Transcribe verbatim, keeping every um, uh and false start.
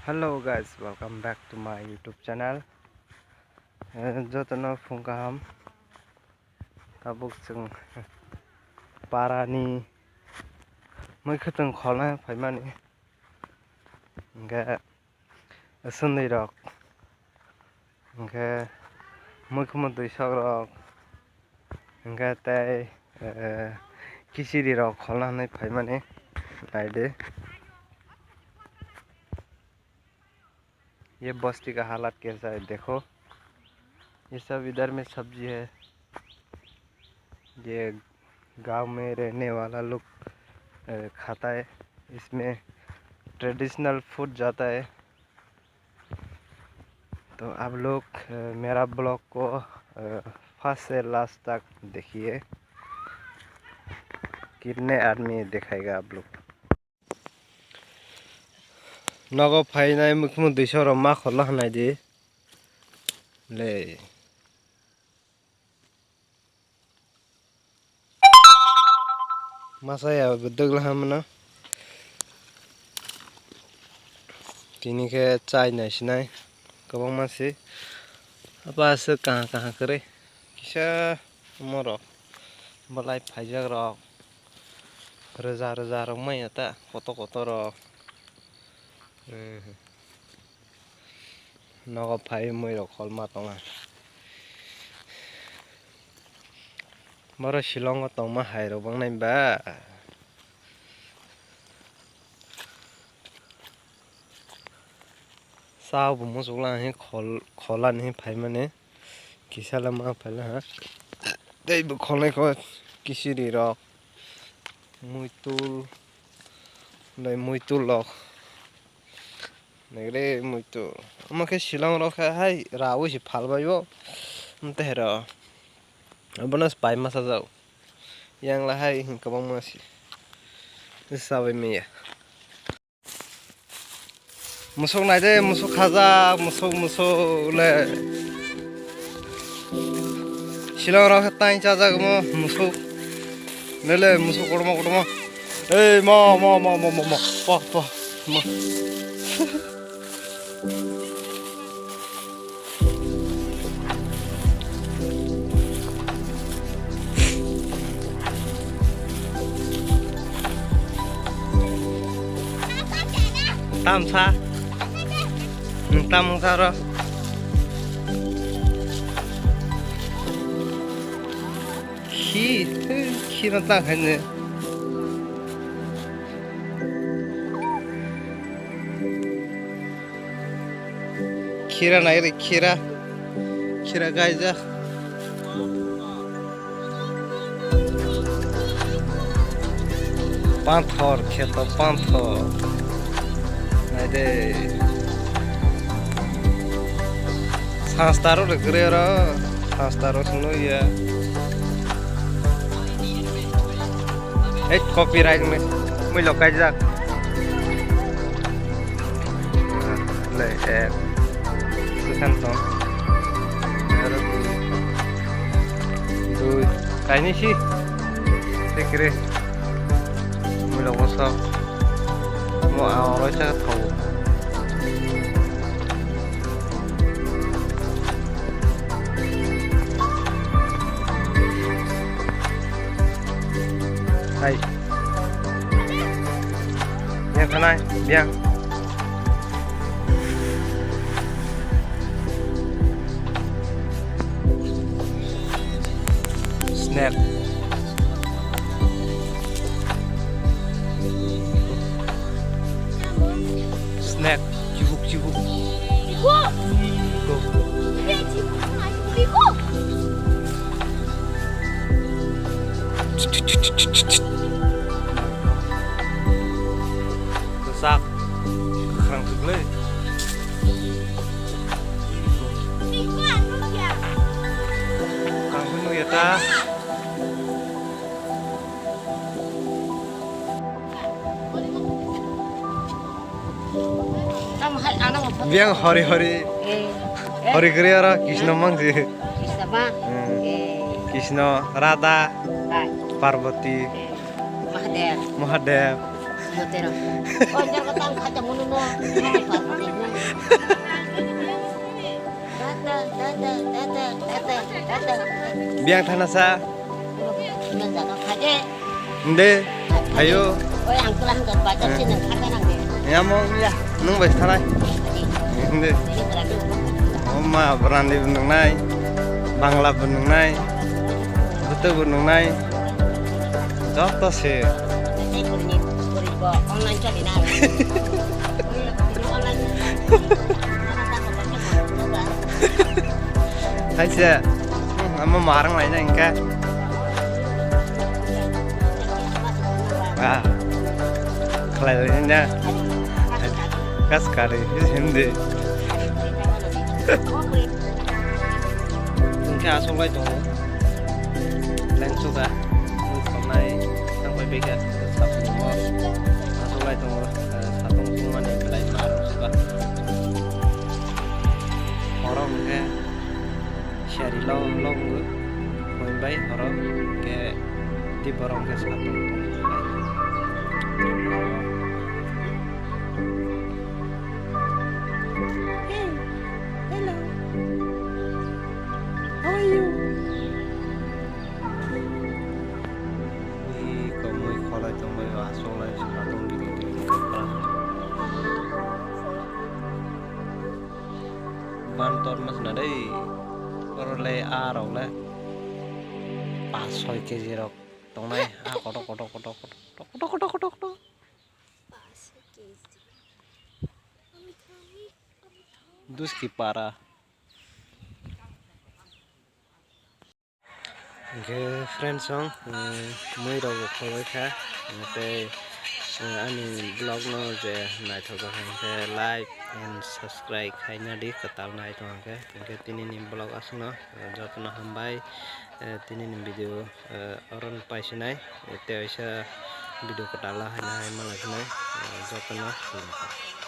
Hello guys, welcome back to my YouTube channel. Eh, jotono phung kaham. Tabuk chwng parani mui khwtwng kholna phaimani. Hingkhe swnwi rok, hingkhe mui khumui twi sok rok, hingkhe tei, eh, kichiri rok kholna hinwi phaimani. Naidi. ये बस्ती का हालात कैसा है, देखो, ये सब इधर में सब्जी है। ये गांव में रहने वाला लोग, अ, खाता है, इसमें ट्रेडिशनल फूड जाता है। तो आप लोग, अ, मेरा ब्लॉग को, अ, फर्स्ट से लास्ट तक देखिए, कितने आदमी दिखाएगा आप लोग। Nogo phainai mukhumu duiso rok ma khorla hwnai di. Le. Masa ya bedek la hamna. Tini khe chai nai sinai. Kwbangma se. Apa se kaha kaha kwrwi. Kisa morok. Belai phaijak rok. Rwja rwja rok manya ta. Koto koto rok. Hmm. Nogo phai mui rok kholma tonga. Boro Shillong o tongma hai rok bangnai ba. Sa bo muchuk lang he khol, khola ni phaimani. Kisa lama phaila ha. Tei bo kholnai kho kichiri rok. Muitul. Lai muitul rok. Negre muitul. Omo khe Shillong rok khe hai rawi se phalbai o. Mte hero. Abono pai masa jau. Yang la hai hin kwbangma si. Sabai meya. Musuk nai de, musuk khajak, musuk, musuk le. Shillong rok khe tang chajak mo, musuk. Nele, musuk kotorma, kotorma. Ei, ma, ma, ma. Pa, pa, ma. Tamsa. Nwng tamo wngkha oro? Khi, khi no tang khainwi. Khira nai ri, khira. Khira gaijak. Panthor, kheto panthor. Nai de. Sanstaro ri kwrwi oro. Sanstaro swnwi ya. Ei, copyright ni. Mui lo kaijak. Le, eh, bwsang tong. Aro dui. Dui. Kainwi si. Tikri. Mui lo bosok. Mo a oro sa thau. Hai. Yang kanai, biang. Snack. Snack. Chibuk, chibuk. Go. Kwchak. Kwkhrang kwklwi. Kangkhe nukya ta. Biang hori hori. Eh, eh. Hori kwrwi oro Krishna mangsi. Krishna ma? Hmm. Eh. Krishna, Radha, hai. Parvati. Eh. Mahadev. Mahadev. Motero. Oh, jangan tang khaja munu no. Dada, dada, dada, dada, dada. Biang thana sa. Biang thana khaje. Nde, ayo. Oi, ang tulang ke bajar sini khaja nang de. Ya mo ya, nung bai thanai. Nde. Oma brandi bunung nai. Bangla bunung nai. Butu bunung nai. Joto se. Online chali na. Online. Hai se. Ama marang lai na ingka. Ah. Khlai lai na. Kas kari hindi. Hwnkhe aswk lai tongo. Lengsuka, wng thoknai, thang pai baikha, satung o. Aswk lai tongo, eh, satung tungmani belai ma rwkha. Borok hwnkhe siyari lo, lo wngwi, hwnbai borok hwnkhe tei borok hwnkhe satung tungwi. Hey, hello. How are you? Ui, komui kholai tongbai o, asolai satung gini gini tongkha. Ban tor mas na dei, oro le a rok le pas soi keji rok tongnai, a kotok kotok kotok kotok. Duski para. Hwnkhe friends song, eh, mui rok bo kholoi kha, tei, eh, ani vlog no je naithok kha hwnkhe like and subscribe khaina di, kwtal nai tong khe. Hwnkhe tini ni vlog aswk no, eh, joto no hambai, eh, tini ni video, eh, oro no paisinai, eh, tei waisa video kwtal o haino hai ma lai phinai, eh, joto no hambai.